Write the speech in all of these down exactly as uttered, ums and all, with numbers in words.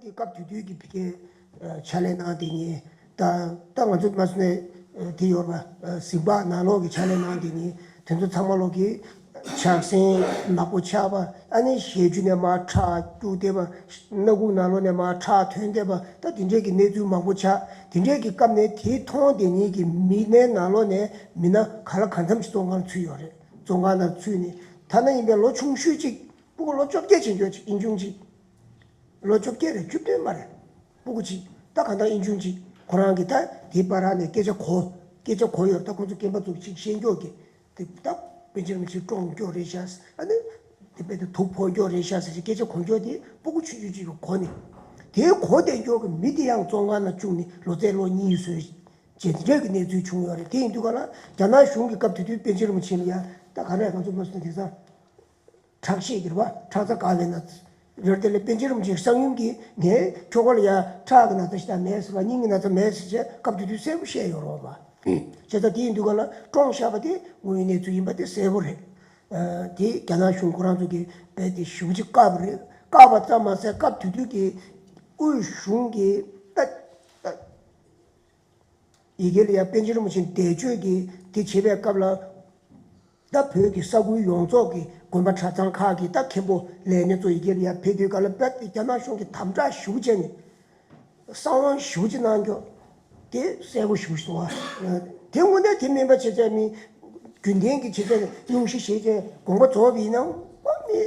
དེ་སྐབས་དེ་དུས་ཀྱི་ཕ་གིའི་ཕྱག་ལས་གནང་དེ་ཉིད་ད་ད་ང་ཚོ་མ་སོང་ནས་དེ་ཡོད་པ་གཟིམ་འབག་ནང་ལོགས་ཀྱི་ཕྱག་ལས་གནང་དེ་ཉིད་དེ་ཚོ་ཚང་མ་ལོག་གི་ཕྱག་སེན་ནག་པོ་ཆགས་པ། ཨ་ནི་ཞལ་རྒྱུ་ནས་མར་ཁྲག་སྐྱུག་བསྡད་པ། སྣ་ཁུག་ནང་ལོགས་ནས་མར་ཁྲག་ཐོན་བསྡད་པ། ད་དེ་འདྲས་ཀྱི་གནས་ཚུལ་མང་པོ་ཆགས། དེ་འདྲས་ཀྱི་སྐབས་ནས་དེ་མཐོང་དེ་ཉིད་ཀྱི་མི་སྣའི་ནང་ལོགས་ནས་མི་སྣ་ག་ལ་གང་འཚམ་ཞིག་བཙོན་ཁང་ཚུད་ཡོད་རེད། བཙོན་ཁང་ནང་ཚུད་ནས་ཐ་ན་ཡིན་པའི་ལོ་ཆུང་ཤོས་ཅིག་ཕྲུ་གུ་ལོ་བཅོ་བརྒྱད་ཕྱིན་ཡོད་ཅིག་ཨིན་ཆུང་ཅིག་ལོ་བཅོ་བརྒྱད་རེད། བཅུ་བདུན་མ་རེད། ཕྲུ་གུ་ཅིག་ད་གང་ལྟར་ཨིན་ཆུང་ཅིག་ཁོ་རང་གིས་ད་དེའི་བར་ནས་སྐད་ཆ་གོ། སྐད་ཆ་གོ་ཡོད་རེད། ད་ཁོང་ཚོ་རྐྱེན་པ་ཚོ་ཅིག་ཤེས་མགྱོགས་ཀྱི་དེ་ད་པཎ་ཆེན་རིན་པོ་ཆེ་བཀྲོངས་མགྱོགས་རེད་ཤག་ཨ་ནི་དེ་དཔེ་དེ་དུག་ཕོག་མགྱོགས་རེད་ཤག་ཟེར་གྱི་སྐད་ཆ་གོ་མགྱོགས་དེ་ཕྲུ་གུ་ཆུང་ཆུང་ཅིག་གིས་གོ་ནས། དེའི་གོ་བསྡད་མགྱོགས་ཀྱི་མི་དེ་ཡང་བཙོན་ཁང་ནང་བཅུག་ནས་ལོ་ཚད་ལོ་གཉིས་བཟོས་བྱས་དེ་འདྲ་གི་གནས་ཚུལ་བྱུང་ཡོད་རེད། དེ་ཡིན་དུས་ག་ལ་རྒྱ་ནག་གཞུང་གི་སྐབས་དེ་དུས་པཎ་ཆེན་རིན་པོ་ཆེ་ལ་ཡ་ད་ག་རེ་ང་ཚོ་མ་སོང་དེང་སང་ཁྲག་ཤེད་ཀྱི་རེད་པ། ཁྲག་རྩ་འགག་པའི་ན་ཚ་རེད། དེ་ལས་པཎ་ཆེན་རིན་པོ་ཆེ་གསང་ཡུམ་གྱིས་ངའི་ཁྱོ་ག་ལ་ཡ་ཁྲག་གི་ན་ཚ་ཞིག་དང་མེད་ཟེར་བ། སྙིང་གི་ན་ཚ་མེད་ཟེར་བྱས་སྐབས་དེ་དུས་གསལ་པོ་བཤད་ཡོད་རེད་པ། བྱས་ཙང་དེ་ཡིན་དུས་ག་ལ་བཀྲོངས་བཞག་པ་དེ་དངོས་ཡོད་གནས་ཚུལ་ཡིན་པ་དེ་གསལ་པོ་རེད། དེ་རྒྱ་ནག་གཞུང་ཁོ་རང་ཚོ་གིས་རྦད་དེ་ཞེ་པོ་ཅིག་བཀག་པ་རེད། བཀག་པ་ཙམ་མ་ཟད་སྐབས་དེ་དུས་ཀྱི་དབུས་གཞུང་གིས་ད་ད་ཡི་གེ་ལ་ཡ་པཎ་ཆེན་རིན་པོ་ཆེ་འདས་མཆོད་ཀྱི་དེ་བྱེད་པའི་སྐབས་ལ། ད་བོད་ཀྱི་ས་ཁུལ་ཡོངས་རྫོགས་ཀྱི་དགོན་པ་གྲྭ་ཚང་ཁག་གི་ད་མཁན་པོ་ལས་སྣེ་ཚོ་ཡི་གེ་ལ་ཡ་ཕེབས་དུས་ག་ལ་རྦད་དེ་རྒྱ་ནག་གཞུང་གིས་དམ་དྲག་ཞེ་པོ་བྱས་ནས་གསང་བ་ཞེ་པོ་ཅིག་གནང་རྒྱུ་དེ་གསལ་པོ་ཞེ་པོ་ཞིག་འདུག་པ། དེ་དངོས་གནས་དེ་སྨན་པ་བྱེད་ཚད་མི་རྒྱུན་ལྡན་གྱི་བྱེད་ཚད་སྙུང་གཞི་བྱས་ཚད་དགོངས་པ་རྫོགས་པ་ཡིན་ན་ཨ་ནི་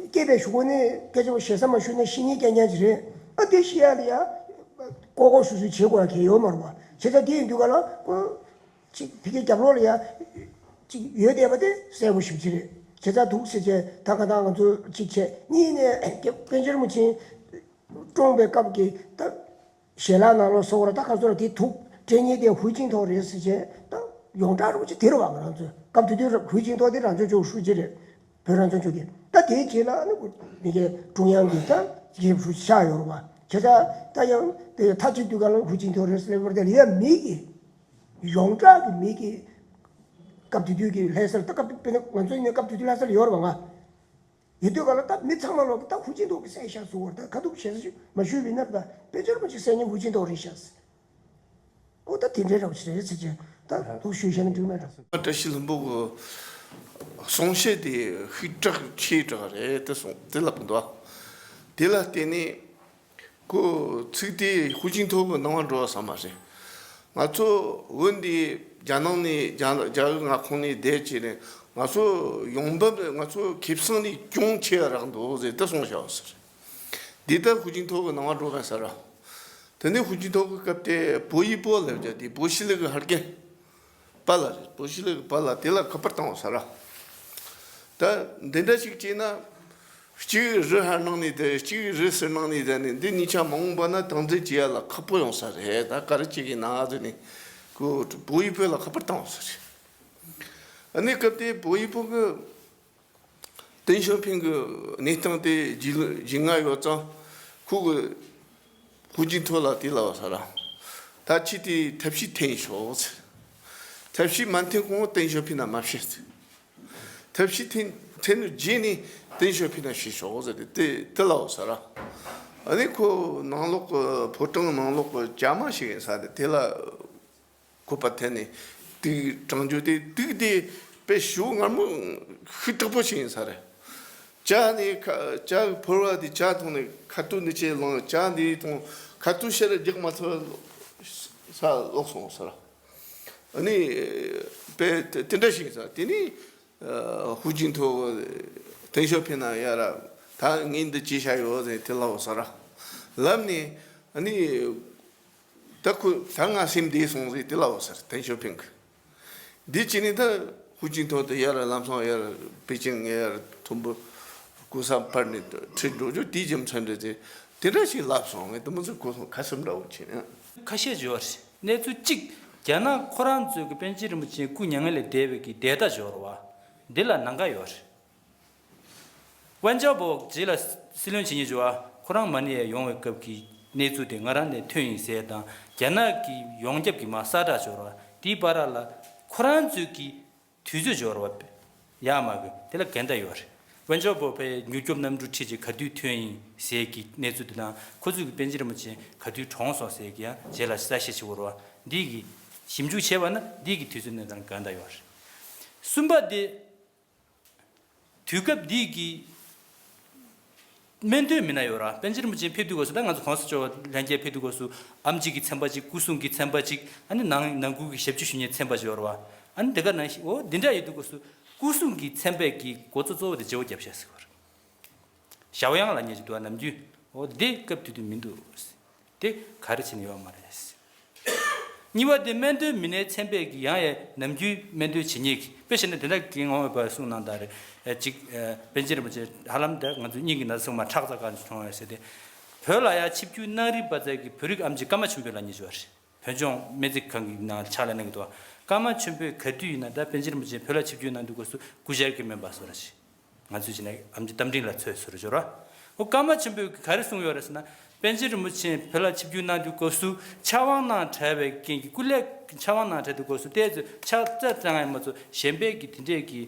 སྐྱེས་པའི་གཞུག་གུ་ནས་སྐད་ཆ་བོ་ཞེ་ས་མ་ཞུས་ན་ཤི་ཉེན་རྐྱང་རྐྱང་ཅིག་རེད། ཨ་དེ་ཤི་ཡ་ལ་ཡ་ལྐོག་ལྐོག་སུད་སུད་བྱེད་དགོས་ཡ་གལ་ཡོད་མ་རེད་པ། བྱས་ཙང་དེ་ཡིན་དུས་ག་ལ་ཁོ་ཅིག་ཕ་གིའི་རྒྱབ་ལོགས་ལ་ཡ་ཅིག་ཡོད་བསྡད་པ་དེ་གསལ་པོ་ཞེ་པོ་ཅིག་རེད། བྱས་ཙང་འདུག་ཟེར་བྱས་ད་ག་ད་ང་ཚོ་གཅིག་བྱས་གཉིས་ནས་པཎ་ཆེན་རིན་པོ་ཆེ་བཀྲོངས་པའི་སྐབས་ཀྱི་ད་ཞལ་ལག་ནང་ལོགས་སོགས་ར་ད་ག་ཚོད་ར་དེ་དུག་སྤྲད་མཁན་དེ་ཧུའུ་ཅིན་ཐའོ་རེད་ཟེར་བྱས་ད་ཡོངས་གྲགས་རུ་ཅིག་དེ་རུ་བ་ང་རང་ཚོས་སྐབས་དེ་དུས་ཧུའུ་ཅིན་ཐའོ་དེ་རང་སྐྱོང་ལྗོངས་ཧྲུའུ་ཅི་རེད། བོད་རང་སྐྱོང་ལྗོངས་ཀྱི་ད་དེའི་རྗེས་ལ་ཨ་ནི་མི་སྒེར་ཀྲུང་དབྱང་གི་ད་ཡིབ་ཧྲུའུ་ཅི་ཆགས་ཡོད་རུ་བ། བྱས་ཙང་ད་ཡང་དེ་མཐའ་གཅིག་ཏུ་ག་ལ་ཧུའུ་ཅིན་ཐའོ་རེད་ཟེར་ལེ་བར་དེ་ལ་ཡ་མི་གི་ཡོངས་གྲགས་ཀྱི་མི་གི་སྐབས་དེ་དུས་ཀྱི་ལྷ་སར་ད་སྐབས་དཔེར་ན་ང་ཚོ་ཡིན་ན་སྐབས་དེ་དུས་ལྷ་སར་ཡོད་རུ་བ་ང་། ཡོད་དུས་ག་ལ་ད་མི་ཚང་མ་ལོག་གི་ད་ཧུའུ་ཅིན་ཐའོ་གི་བསད་ཤག་ཟེར་བ་ད་ག་དུས་ཞེ་ས་ཞུ་མ་ཞུས་པ་ཡིན་ན་ད་དཔེ་ཆ་རིན་པོ་ཆེ་བསད་མཁན་ཧུའུ་ཅིན་ཐའོ་རེད་ཤག་ཟེར། ཨོ་ད་དེ་འདྲའི་རབ་ཞིག་རེད་ཟེར་གྱི་ད་ལུགས་ཞུས་བཤད་ན་འགྲིག་མེད་འགྲོ། བཀྲ་ཤིས་ལྷུན་པོ་གི་གསུང་བཤད་དེ་ཤུགས་དྲག་ཆེ་དྲག་རེད་དེ་གསུངས་དེ་ལབ་འདུག་དེ་ལ་བརྟེན་ནས། ཁོ་ཚིག་དེ་ཧུའུ་ཅིན་ཐའོ་གི་སྣང་བ་འགྲོ་བ་ཙམ་མ་རེད། ང་ཚོ་བོད་འདི་རྒྱ་ནང་ནས་རྒྱ་རྒྱ་དབུས་མངའ་ཁོངས་ནས་བསྡད་བྱས་ནས་ང་ཚོ་ཡོང་འབབ་ང་ཚོ་ཁེ་བཟང་ནས་ཅུང་ཆེ་བ་རག་འདུག་ཟེར་ད་གསུངས་བཞག་པ་ཟེར། འདི་ལྟར་ཧུའུ་ཅིན་ཐའོ་གི་སྣང་བ་འགྲོ་བ་ཟེར་ར། དེ་ནས་ཧུའུ་ཅིན་ཐའོ་གི་སྐབས་དེ་པོ་ཡི་པོ་ལབ་རྒྱུ་དེ་པོ་ཤི་ལི་གི་ཧར་ཀན། པཱ་ལགས་རེད། པོ་ཤི་ལི་གི་པཱ་ལགས་དེ་ལ་ཁ་པར་བཏང་བ་ཟེར་ར། ད་འདི་འདྲ་ཞིག་བྱས་ན། གཅིག་རི་ཧར་གནང་ནས་དེ་གཅིག་རི་སུར་གནང་ནས་དེ་ནས་འདི་གཉིས་ཆ་མ་འོངས་པ་ན་དམ་འཛིན་བྱེད་ཡ་ལ་ཁག་པོ་ཡོང་ས་རེད། ད་ག་རེ་བྱེད་ཀྱི་ན་ཟེར་ནས་ཁོ་པོ་ཡི་པོ་ལ་ཁ་པར་བཏང་བ་ཟེར། ཨ་ནི་སྐབས་དེ་པོ་ཡི་པོ་གི་ཏེང་ཞའོ་ཕིང་གི་གནས་སྟངས་དེ་ལྗིད་ལྗིད་ང་ཡོད་ཙང་ཁོ་གི་ཧུའུ་ཅིན་ཐའོ་ལ་དེ་ལབ་པ་ཟེར་ར། ད་ཁྱེད་དེ་ཐབས་ཤེས་འཐེན་ཤོག་ཟེར། ཐབས་ཤེས་མ་འཐེན་གོང་ཏེང་ཞའོ་ཕིང་ལ་མ་བཤད་ཟེར། ཐབས་ཤེས་འཐེན་འཐེན་ནས་རྗེས་ནས་ཏེང་ཞའོ་ཕིང་ལ་བཤད་ཤོག་ཟེར་ཏེ་དེ་དེ་ལབ་པ་ཟེར་ར། ཨ་ནི་ཁོ་ནང་ལོགས་ཀྱི་ཕོ་བྲང་ནང་ལོགས་ཀྱི་བྱ་མ་ཞིག་ཡིན་ས་རེད། དེ་ལ་ཁོ་པ་འཐེན་ནས་དུག་དྲངས་རྒྱུ་དེ་དུག་དེ་དཔེ་ཞེ་པོ་མངར་མོ་ཤུགས་དྲག་པོ་ཞིག་ཡིན་ས་རེད། ཇ་ནི་ཁ་ཇ་ཕོར་བ་དེ་ཇ་འཐུང་ནས་ཁ་ཐུག་ནས་ཅེས་ལངས་ཇ་འདི་འཐུང་ཁ་ཐུག་ཤར་རྒྱག་མ་ཐུབ་ས་ལོག་སོང་ཟེར། ཨ་ནི་དཔེ་དེ་འདྲ་ཞིག་ཡིན་ས་དེ་ནི། ཧུའུ་ཅིན་ཐའོ་ཏེང་ཞའོ་ཕིང་ན་ཡ་ར་ད་ངས་འདི་བྱས་བཞག་ཡོད་ཟེར་དེ་ལབ་པ་ཟེར་ར། ལབ་ནས་ཨ་ནི་ད་ཁོ་ད་ང་སེམས་བདེ་སོང་ཟེར་དེ་ལབ་པ་ཟེར་ཏེང་ཞའོ་ཕིང་གིས། འདི་བྱས་ནས་ད་ཧུའུ་ཅིན་ཐའོ་དེ་ཡ་ར་ལམ་སང་ཡ་ར་པེ་ཅིང་ངས་ཡ་ར་མཐོན་པོ་སྐུ་ས་འཕར་ནས་ཁྲིད་འགྲོ་རྒྱུ་དེའི་རྒྱུ་མཚན་རེད་ཟེར་དེ་འདྲ་ཞིག་ལབ་སོང་། ངས་དེ་མོ་ཟེར་གོ་སོང་། ཁ་སེམས་འདྲ་བོ་བྱས་ནས། ཁ་ཤས་ཡོད་རེད། གནས་ཚུལ་གཅིག་རྒྱ་ནག་ཁོ་རང་ཚོའི་གི་པཎ་ཆེན་རིན་པོ་ཆེ་སྐུ་མྱ་ངན་ལས་འདས་པའི་གི་བརྡ་རྟགས་འབྱོར་བ། འདི་ལ་ནམ་མཁའ་ཡོད་རེད། ཝན་ཅའོ་པོ་རྗེས་ལ་སྲིད་བློན་བྱེད་མཁན་འབྱོར་བ་ཁོ་རང་མ་ཎི་ཡར་ཡོང་བའི་སྐབས་ཀྱི་གནས་ཚུལ་དེ་ང་རང་ནས་ཐོན་ཡིན་ཟེར་དང་རྒྱ་ནག་གི་ཡོངས་ཁྱབ་ཀྱི་མ་གསལ་བསྒྲགས་འབྱོར་བ་དེའི་བར་ལ་ཁོ་རང་ཚོའི་གི་དུས་ཚོད་འབྱོར་བ་ཡར་མར་གི་དེ་ལ་འགལ་ཟླ་ཡོད་རེད། དཀོན་མཆོག་པོ་ཕའི་མྱུར་སྐྱོབ་གནམ་གྲུ་ཁྲིད་ཅིག་ག་དུས་ཐོན་ཡིན་ཟེར་གྱི་གནས་ཚུལ་དེ་དང་ཁོ་ཚོས་ཀྱི་པཎ་ཆེན་རིན་པོ་ཆེ་ག་དུས་གྲོངས་སོང་ཟེར་གྱི་ཡང་རྗེས་ལ་གསལ་བཤད་བྱེད་དགོས་རེད་བ། འདི་གི་ཞིབ་འཇུག་བྱས་པ་ན་འདི་གི་དུས་ཚོད་གནས་སྟངས་གང་འདྲ་ཡོད་རེད། གསུམ་པ་དེ། དུས་སྐབས་འདི་གི་སྨན་དོན་མི་སྣ་ཡོད་ར། པཎ་ཆེན་རིན་པོ་ཆེ་ཕེབས་དུས་སྐབས་སུ་ད་ང་ཚོ་གོང་ས་མཆོག་ལྷན་རྒྱས་ཕེབས་དུས་སྐབས་སུ་ཨེམ་ཆི་གི་ཚན་པ་གཅིག་སྐུ་སྲུང་གི་ཚན་པ་གཅིག་ཨ་ནི་ནང་ནང་ཁུལ་གྱི་ཞབས་ཕྱི་ཞུ་མཁན་ཚན་པ་ཅིག་ཡོད་ར་བ། ཨ་ནི་དེ་ག་ནང་བཞིན་འོ་འདི་འདྲ་ཡོད་དུས་སྐབས་སུ་སྐུ་སྲུང་གི་ཚན་པས་ཀྱི་འགོ་གཙོ་གཙོ་བོ་དེ་བརྗེ་བོ་རྒྱབ་ཤག་ཟེར་བ་རེད། ཞའོ་ཡང་ལབ་མཁན་ཅིག་འདུག་བ། ནམ་རྒྱུན་འོ་འདི་སྐབས་དུས་དུས་མི་འདུག་དེ་ག་རེ་བྱས་ནས་ཡོད་མ་རེད། གཉིས་པ་དེ་སྨན་དོན་མི་སྣའི་ཚན་པས་ཀྱི་ཡང་ཡང་ནམ་རྒྱུན་སྨན་དོན་བྱེད་མཁན་གྱི་དཔེ་བྱས་ན་དེ་འདྲ་གི་ངོ་བོས་པ་གསུངས་གནང་དང་རེད་ཅིག་པཎ་ཆེན་རིན་པོ་ཆེ་ཧ་ལམ་དེ་ང་ཚོ་སྙིང་གི་ན་ཚ་ཚང་མ་ཁྲག་རྩ་གང་བྱུང་བས་ཟེར་ཏེ། བོད་ལ་ཡང་ཆིབས་བསྒྱུར་གནང་རིམ་པ་ཙམ་གྱི་བོད་རིགས་ཨེམ་ཆི་ཀརྨ་ཆེན་པོ་ལབ་མཁན་ཅིག་ཡོད་རེད། བོད་ལྗོངས་སྨན་རྩིས་ཁང་གི་ནང་ཕྱག་ལས་གནང་གི་འདུག་ཀརྨ་ཆེན་པོས་ག་དུས་ཡིན་ན་ད་པཎ་ཆེན་རིན་པོ་ཆེ་བོད་ལ་ཆིབས་བསྒྱུར་གནང་དུས་སྐབས་སུ་སྐུ་བཞར་གྱི་མེད་པ་བཟོ་ར་ཞིག་ང་ཚོས་བྱས་ན་ཨེམ་ཆི་རྟ་མགྲིན་ལ་ཚོད་ཟེར་རྒྱུ་ར། འོ་ཀརྨ་ཆེན་པོས་ག་རེ་གསུངས་ཡོད་རེད་ཟེར་ན། པཎ་ཆེན་རིན་པོ་ཆེ་བོད་ལ་ཆིབས་བསྒྱུར་གནང་དུས་སྐབས་སུ་ཕྱག་དབང་གནང་བྲལ་བའི་རྐྱེན་གྱིས་སྐུ་ལས་ཕྱག་དབང་གནང་བྲལ་དུས་སྐབས་སུ་ཏོག་ཙམ་ཕྱག་རྩ་བརྟན་ཡང་མ་ཚོ་གཞན་པའི་གི་དེ་འདྲས་ཀྱི་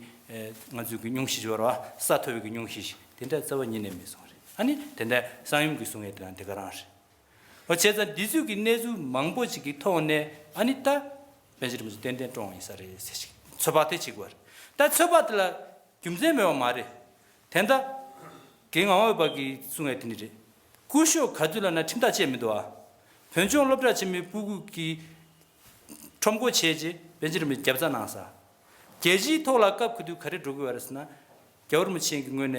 ང་ཚོའི་གི་སྙུང་གཞི་ཡོད་ར་བ། ས་མཐོ་བའི་གི་སྙུང་གཞི་ཞིག་དེ་འདྲ་རྩ་བ་ཉིད་ནས་མེད་སོང་རེད། ཨ་ནི་དེ་འདྲ་གསང་ཡུམ་གྱིས་གསུང་ཡས་དེ་དང་དེ་ག་རང་རེད། འོ་བྱས་ཙང་འདི་ཚོའི་གི་གནས་ཚུལ་མང་པོ་ཅིག་གི་ཐོག་ནས་ཨ་ནི་ད་པཎ་ཆེན་རིན་པོ་ཆེ་ཏན་ཏན་བཀྲོངས་ཡིན་ས་རེད་ཟེར་ཞིག་ཚོད་དཔག་དེ་བྱེད་དགོས་རེད། ད་ཚོད་དཔག་དེ་ལ་རྒྱུ་མཚན་མེད་པ་མ་རེད། དེ་འདྲ་རྒན་ངག་དབང་འོད་འབར་གྱིས་གསུངས་ཡ་དེ་འདྲ་རེད། སྐུ་ཞབས་ག་དུས་ལབ་ན་ཁྲིམས་ཐག་བཅད་མི་འདུག་ཨ། བོད་ལྗོངས་སློབ་གྲྭ་ཆེན་མོའི་སྤུ་གུ་གི་ཁྲོམ་སྐོར་བྱས་རྗེས་པཎ་ཆེན་རིན་པོ་ཆེ་རྒྱབ་རྩ་གནང་ས། རྒྱལ་སྤྱིའི་ཐོག་ལ་སྐབས་ག་དུས་ག་རེ་འགྲོ་གི་ཡོད་རེད་ཟེར་ན། རྒྱལ་བ་རིན་པོ་ཆེ་གི་ངོས་ནས་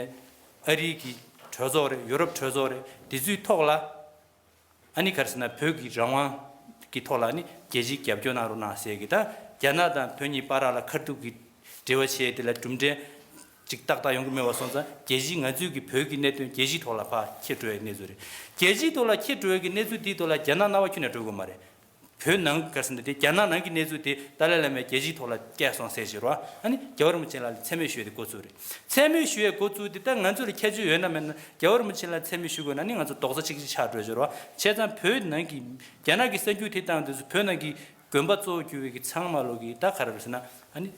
ཨ་རིའི་གི་གྲོས་ཚོགས་རེད། ཡུ་རོབ་གྲོས་ཚོགས་རེད། འདི་ཚོའི་ཐོག་ལ་ཨ་ནི་ག་རེ་ཟེར་ན་བོད་ཀྱི་རང་དབང་གི་ཐོག་ལ་ནི་རྒྱལ་སྤྱིའི་རྒྱབ་སྐྱོར་གནང་རོགས་གནང་ཟེར་གི། ད་རྒྱ་ནག་དང་བོད་གཉིས་བར་ལ་ཁ་ཐུག་གི་འབྲེལ་བ་བྱས་དེ་ལ་གྲུབ་འབྲས་ཅིག་ཏག་ཏག་ཡོང་གི་མེད་པ་སོང་ཙང་རྒྱལ་སྤྱིའི་ང་ཚོའི་གི་བོད་ཀྱི་གནད་དོན་རྒྱལ་སྤྱིའི་ཐོག་ལ་ཕར་འཁྱེར་འགྲོ་བའི་གནས་ཚུལ་རེད། རྒྱལ་སྤྱིའི་ཐོག་ལ་འཁྱེར་འགྲོ་བའི་གི་གནས་ཚུལ་དེའི་ཐོག་ལ་རྒྱ་ནག་རྣ་བ་ཁྱོན་ནས་འགྲོ་གི་མ་རེད། བོད་ནང་ག་རེ་ཟེར་ན་དེ་རྒྱ་ནག་ནང་གི་གནས་ཚུལ་དེ་ཏཱ་ལའི་བླ་མས་རྒྱལ་སྤྱིའི་ཐོག་ལ་བསྐྱལ་སོང་ཟེར་བཞིན་རོ། ཨ་ནི་རྒྱལ་བ་རིན་པོ་ཆེ་ལ་མཚན་སྨད་ཞུ་ཡས་དེ་འགོ་བཙུགས་རེད། མཚན་སྨད་ཞུ་ཡས་འགོ་བཙུགས་དེ་ད་ང་ཚོ་ལ་ཁྱད་ཆོས་ཡོད་ན་མེད་ན་རྒྱལ་བ་རིན་པོ་ཆེ་ལ་མཚན་སྨད་ཞུ་དགོས་ན་ནི་ང་ཚོ་རྡོག་རྩ་གཅིག་སྒྲིལ་ཆགས་འགྲོ་བཞིན་རོ། བྱས་ཙང་བོད་ནང་གི་རྒྱ་ནག་གི་གསར་འགྱུར་དེ་བཏང་དུས་སུ་བོད་ནང་གི་དགོན་པ་གཙོ་བོ་གྱུར་བའི་གི་ཚང་མ་ལོ་གི་ད་ག་རེ་རེད་ཟེར་ན། ཨ་ནི་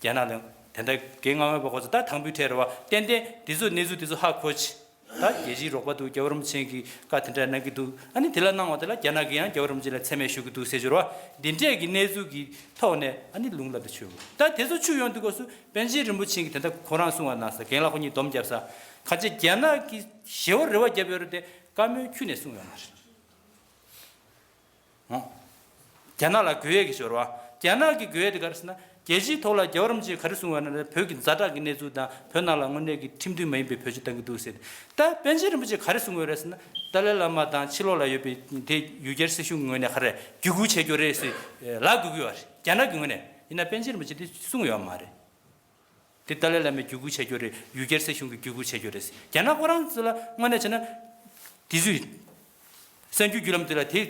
རྒྱ་ནག་ལ་དེ་འདྲ་རྒན་ངག་དབང་འོད་འབར་གོ་ཚོ་ད་དང་པོའི་གྲས་རེད་བ། ཏན་ཏན་དེ་ཚོ་གནས་ཚུལ་དེ་ཚོ་ཧ་གོ་ཆེ། ད་རྒྱལ་སྤྱིའི་རོགས་པ་འདུག་རྒྱལ་བ་རིན་པོ་ཆེ་གིས་བཀའ་དེ་འདྲ་གནང་གི་འདུག་ཨ་ནི་དེ་ལ་གནང་བ་དེ་ལ་རྒྱ་ནག་གིས་ཡང་རྒྱལ་བ་རིན་པོ་ཆེ་ལ་མཚན་སྨད་ཞུ་གི་འདུག་ཟེར་ཞུ་རོགས། འདི་འདྲས་ཀྱི་གནས་ཚུལ་གྱི་ཐོག་ནས་ཨ་ནི་ལུང་ལ་དུ་ཆུད། ད་དེ་ཚོ་ཆུད་ཡོང་དུས་སྐབས་སུ་པཎ་ཆེན་རིན་པོ་ཆེ་གིས་དེ་འདྲ་ཁོ་རང་གསུང་བ་གནང་ས་རྒན་ལགས་ཁོ་གཉིས་སྡོམ་བརྒྱབ་ས། ག་ཅི་རྒྱ་ནག་གིས་ཞེ་བོ་རེ་བ་བརྒྱབ་ཡོད་རེད་དེ་བཀའ་མོལ་ཁྱོན་ནས་གསུང་ཡོད་མ་རེད། ཨོ། རྒྱ་ནག་ལ་དགོས་ཡས་ཀྱི་ཞོར་བ། རྒྱ་ནག་གི་དགོས་ཡས་དེ་ག་རེ་ཟེར་ན། རྒྱལ་སྤྱིའི་ཐོག་ལ་རྒྱལ་བ་རིན་པོ་ཆེས་ག་རེ་གསུངས་པ་ན་བོད་ཀྱི་ཛ་དྲག་གི་གནས་ཚུལ་དང་བོད་ནང་ལ་དངོས་གནས་ཀྱི་ཁྲིམས་མཐུན་མ་ཡིན་པའི་བེད་སྤྱོད་བཏང་གི་འདུག་ཟེར། ད་པཎ་ཆེན་རིན་པོ་ཆེས་ག་རེ་གསུངས་ཡོད་རེད་ཟེར་ན། ཏཱ་ལའི་བླ་མ་དང་ཕྱི་ལོགས་ལ་ཡོད་པའི་དེ་ཡུལ་གྱར་སྲིད་གཞུང་ངོས་ནས་ག་རེ་བརྒྱུད་སྐུལ་བྱེད་རྒྱུ་རེད་ཟེར་ལབ་དགོས་ཀྱི་ཡོད་རེད། རྒྱ་ནག་གི་ངོས་ནས། ཡིན་ན་པཎ་ཆེན་རིན་པོ་ཆེས་དེ་གསུངས་ཡོད་མ་རེད། དེ་ཏཱ་ལའི་བླ་མས་བརྒྱུད་སྐུལ་བྱ་རྒྱུ་རེད། ཡུལ་གྱར་སྲིད་གཞུང་གིས་བརྒྱུད་སྐུལ་བྱ་རྒྱུ་རེད། རྒྱ་ནག་ཁོ་རང་ཚོ་ལ་དངོས་གནས་བྱས་ན། དེ་ཚོས་གསར་འགྱུར་བརྒྱུད་ལམ་དེ་ལ་དེ་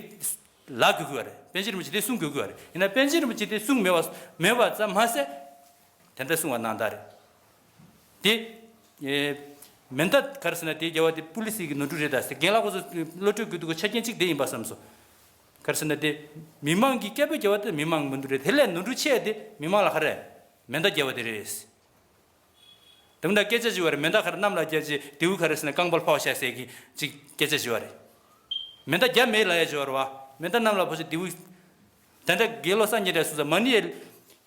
ལབ་དགོས་ཀྱི་ཡོད་རེད། པཎ་ཆེན་རིན་པོ་ཆེས་དེ་གསུང་དགོས་ཀྱི་ཡོད་རེད། ཡིན་ན་པཎ་ཆེན་རིན་པོ་ཆེས་དེ་གསུང་མེད་པ་མེད་པ་ཙམ་མ་ཟད། དེ་འདྲ་གསུང་བ་གནང་ད་རེད། དེ། ཨེ། མེ་མདའ་ག་རེ་ཟེར་ན་དེ་རྒྱལ་བ་དེ་པུ་ལི་སི་གི་ནོར་འཁྲུལ་རེད་ད་ཟེར། རྒན་ལགས་ཁོ་ཚོ་བློ་གྲོས་དགོས་འདུག་གོ། ཆ་རྐྱེན་གཅིག་དེ་ཡིན་པ་བསམ་སོང་། ག་རེ་ཟེར་ན་དེ། མི་མང་གི་སྐད་འབོད་རྒྱག་པ་དེ་མི་མང་གི་ནོར་འཁྲུལ་རེད། དེ་ལས་ནོར་འཁྲུལ་ཆེ་དེ་མི་མང་ལ་ག་རེ། མེ་མདའ་བརྒྱབ་པ་དེ་རེད། དེ་མིན་ད་སྐད་ཆ་ཞུ་བ་རེད། མེ་མདའ་ག་རེ་གནམ་ལ་བརྒྱབ་རྗེས་མདེའུ་ག་རེ་ཟེར་ན་རྐང་པར་ཕོག་ཤག་ཟེར་གི་ཅིག་སྐད་ཆ་ཞུ་བ་རེད། མེ་མདའ་བརྒྱབ་མེད་ལབ་ཡ་ཞུ་བ་རེད་བ། མེ་མདའ་གནམ་ལ་ཕོག་ཤག་མདེའུ། ད་ལྟ་དགེ་སློང་སངས་རྒྱས་འདྲ་སུ་ས་མ་ཎི་ཡེ།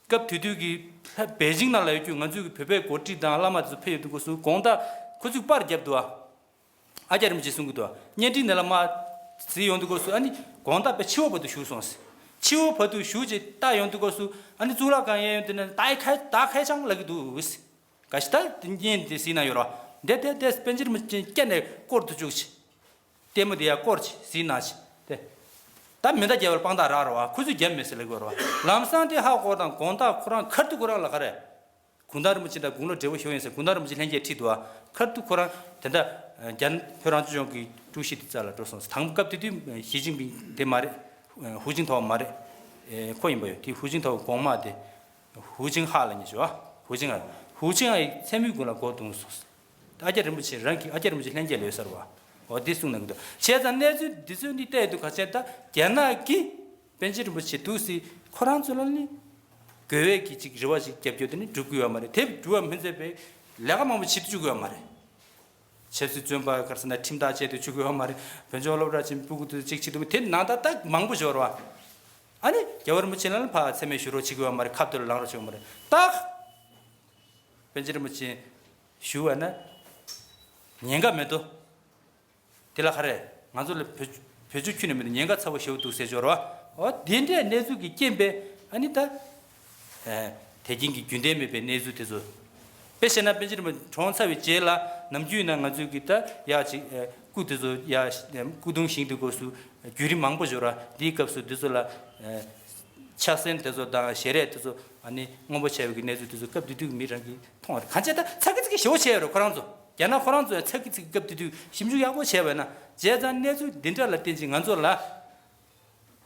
སྐབས་དེ་དུས་ཀྱི་ལྷ་པེ་ཅིང་ནང་ལ་ཡོད་རྒྱུ་ང་ཚོའི་གི་བོད་པའི་འགོ་ཁྲིད་དང་བླ་མ་དེ་ཚོ་ཕེབས་ཡོང་དུས་སྐབས་སུ་དགོང་དག་ཁོ་ཚོས་པར་བརྒྱབ་འདུག་ཨ། ཨ་ཀྱ་རིན་པོ་ཆེས་གསུང་གི་འདུག་ཨ། བརྙན་འཕྲིན་ནང་ལ་མར་གཟིགས་ཡོང་དུས་སྐབས་སུ་ཨ་ནི་དགོང་དག་དཔེ་ཕྱི་པོ་བར་དུ་བཞུགས་སོང་ཟེར། ཕྱི་པོ་བར་དུ་བཞུགས་རྗེས་ལྟ་ཡོང་དུས་སྐབས་སུ་ཨ་ནི་གཙུག་ལག་ཁང་གཡས་གཡོན་དེ་ནས་ད་ཁ་ད་ཁ་བྱང་ལབ་ཀྱི་འདུག་ཟེར། ག་ཞིག་ད་བརྙན་དེ་གཟིགས་ན་ཡོད་ར། འདི་འདི་འདི་པཎ་ཆེན་རིན་པོ་ཆེ་སྐྱ་ནས་སྐོར་དུ་བཅུག་ཅིག་ལྟད་མོ་དེ་ཡར་སྐོར་ཅིག་གཟིགས་གནང་ཅིག་དེ། ད་མེ་མདའ་བརྒྱབ་པར་དཔང་རྟགས་རག་རེད་བ། ཁོ་ཚོས་བརྒྱབ་མེད་ཟེར་ལབ་ཀྱི་ཡོད་རེད་བ། ལམ་སང་དེ་ཧ་གོ་དང་དགོང་དག་ཁོ་རང་ཁ་ཐུག་ཁོ་རང་ལ་ག་རེ། གུང་ཐང་རིན་པོ་ཆེ་དང་དགུང་ལོ་བགྲེས་པོ་ཤོར་ཡིན་ཟེར། གུང་ཐང་རིན་པོ་ཆེ་ལྷན་རྒྱས་ཁྲིད་འདུག་བ། ཁ་ཐུག་ཁོ་རང་དེ་འདྲ་རྒྱ་ནག་བོད་རང་སྐྱོང་ལྗོངས་ཀྱི་ཀྲུའུ་ཞི་དེ་རྩ་ལ་འགྲོ་སོང་ཟེར། དང་པོ་སྐབས་དེ་དུས་ཞི་ཅིན་ཕིང་དེ་མ་རེད། ཧུའུ་ཅིན་ཐའོ་མ་རེད། ཁོ་ཡིན་པ་ཡོད། དེ་ཧུའུ་ཅིན་ཐའོ་གོང་མ་དེ། ཧུའུ་ཅིན་ཧ་ལབ་མཁན་ཞིག་བ། ཧུའུ་ཅིན་ཧ། ཧུའུ་ཅིན་ཧ་ཡི་མཚན་མོའི་དགུང་ལ་མགོ་བརྡུངས་སོང་ཟེར། ཨ་ཀྱ་རིན་པོ་ཆེ་རང་གི་ཨ་ཀྱ་རིན་པོ་ཆེ་ལྷན་རྒྱས་ལ་ཡོད་ས་རེད་བ། འོ་དེ་གསུངས་གནང་གི་འདུག་བྱས་ཙང་གནས་ཚུལ་འདི་ཚོ་འདི་བལྟས་དུས་ག་ཚད་ད་རྒྱ་ནག་གིས་པཎ་ཆེན་རིན་པོ་ཆེ་འདུག་སེ་ཁོ་རང་ཚོ་ལ་ནི་དགོས་པའི་གི་ཅིག་རེ་བ་ཞིག་རྒྱབ་སྐྱོར་དེ་ནི་སྒྲུབ་དགོས་ཡོད་མ་རེད། དེ་སྒྲུབ་པ་མི་མཛད་པའི་ ལས་ཀ་མང་པོ་བྱེད་དུ་བཅུག་དགོས་ཡོད་མ་རེད། ཆབ་སྲིད་བཙོན་པ་ག་རེ་ཟེར་ན་ཁྲིམས་ཐག་བཅད་དུ་བཅུག་དགོས་ཡོད་མ་རེད། བོད་ལྗོངས་སློབ་གྲྭ་ཆེན་པོའི་སྤུ་གུ་དེ་གཅིག་བྱེད་དུ་དེ་ནང་ད་ད་མང་པོ་འབྱོར་བ། ཨ་ནི་རྒྱལ་བ་རིན་པོ་ཆེ་ལ་ཕར་མཚན་སྨད་ཞུ་རོགས་བྱེད་དགོས་ཡོད་མ་རེད། ཁ་བརྡ་ལ་ལངས་རོགས་བྱེད་དགོས་མ་རེད། ད་པཎ་ཆེན་རིན་པོ་ཆེ་ཞུ་བ་ན་ཉེན་ཁ་མེད་དོ། དེ་ལ་ག་རེ་ང་ཚོ་ལ་བོད་བོད་ཆོས་ཁྱོན་ནས་མེད་དུ་ཉེན་ཁ་ཚ་བོ་ཞེ་པོ་འདུག་ཟེར་འབྱོར་བ། འོ་དེ་འདྲའི་གནས་ཚུལ་གྱི་རྐྱེན་པས་ཨ་ནི་ད། ཨ། དད་ཅན་གྱི་རྒྱུན་ལྡན་མེད་པའི་གནས་ཚུལ་དེ་ཚོ། དཔེ་བཤད་ན་པཎ་ཆེན་རིན་པོ་ཆེ་གྲོངས་ཚར་བའི་རྗེས་ལ་ནམ་རྒྱུན་ན་ང་ཚོའི་གི་ད་ཡ་ཅིག་ཨ། སྐུ་དེ་ཚོ་ཡ་སྐུ་གདུང་ཞིང་དེ་སྐོར་སུ་བརྒྱུད་རིམ་མང་པོ་འབྱོར་བ་འདིའི་སྐབས་སུ་དེ་ཚོ་ལ། ཨ། ཕྱག་སེན་དེ་ཚོ་དང་ཞལ་རས་དེ་ཚོ་ཨ་ནི་སྔོན་པོ་བྱས་པའི་གི་གནས་ཚུལ་དེ་ཚོ་སྐབས་དེ་དུས་མི་རང་གིས་མཐོང་བ་རེད། གང་བྱས་ད་ཚ་གི་ཚི་གི་ཞེ་པོ་བྱས་ཡོད་རེད་ཁོ་རང་ཚོ། རྒྱ་ནག་ཁོ་རང་ཚོ་ཡང་ཚ་གི་ཚི་གི་སྐབས་དེ་དུས་ཞིབ་འཇུག་ཡག་པོ་བྱས་པ་ན་བྱས་ཙང་གནས་ཚུལ་འདི་འདྲ་ལ་བརྟེན་ཅིང་ང་ཚོ་ལ་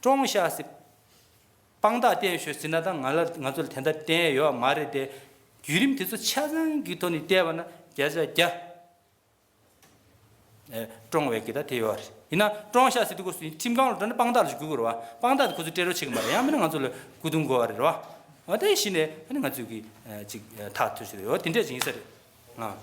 ཀྲོང་ཤ་སི་དཔང་རྟགས་བསྟན་ཤོག་ཟེར་ན་ད་ང་ལ་ང་ཚོ་ལ་དེ་འདྲ་བསྟན་ཡོད་མ་རེད་དེ། བརྒྱུད་རིམ་དེ་ཚོ་ཆ་ཚང་གི་ཐོག་ནས་བལྟས་པ་ན་བརྒྱ་ཆ་བརྒྱ། ཨེ། ཀྲོང་བའི་གི་ད་དེ་ཡོད་རེད། ཡིན་ན་ཀྲོང་ཤ་ཟེར་དུས་ཁོ་ཚོ་ཁྲིམས་ཁང་ལ་འགྲོ་ན་དཔང་རྟགས་ལ་ཞུ་དགོས་རེད་བ། དཔང་རྟགས་དེ་ཁོ་ཚོས་སྤྲད་རོགས་བྱེད་གི་མ་རེད། ཡང་མིན་ན་ང་ཚོ་ལ་སྐུ་གདུང་དགོས་པ་རེད་བ། འོ་དེ་གཞི་ནས་ཨ་ནི་ང་ཚོས་གི་ཨ་ཅིག་ཨ་ཐག་ཐུར་ཞིག་ཡོད་དེ་འདྲས་ཅིག་ཡིན་ས་རེད། ཨ།